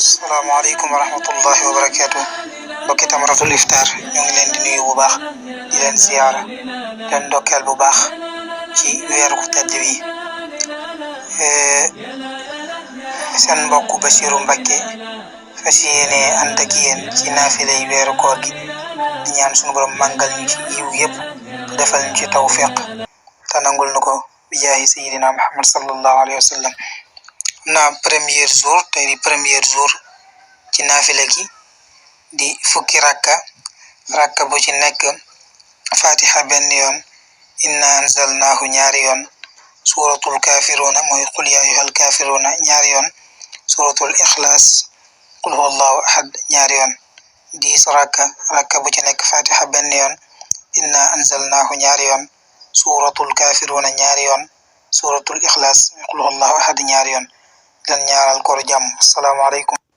Assalamualaikum warahmatullahi wabarakatuh. Mbokki Tamratul Iftar ñu ngi leen di nuyu bu baax di leen ziyaara leen ndokkeel bu baax ci weeru ku tedd wi seen mbokk Basiru Mbakke fas yéene ànd ak yéen ci naafile yi weeru koor gi di ñaan sunu borom màngal ñu ci yiw yépp te defal ñu ci tawfiq te nangul na ko bi jaahi sayidina Muhammad sallallahu alayhi wa sallam premier jour tey di premier jour ci naafile gi di fukki rakka bu ci nekk fatiha benn yoon inna anzalnahu ñaari yoon suratul kafiruna mooy qul ya ayyuhal kafiruna ñaari yoon suratul ikhlas qul huwallahu ahad ñaari yoon 10 rakka bu ci nekk fatiha benn yoon inna anzalnahu ñaari yoon suratul kafiruna ñaari yoon suratul ikhlas qul huwallahu ahad ñaari yoon dan ñaaral koor jàmm. Assalaamu alaykum.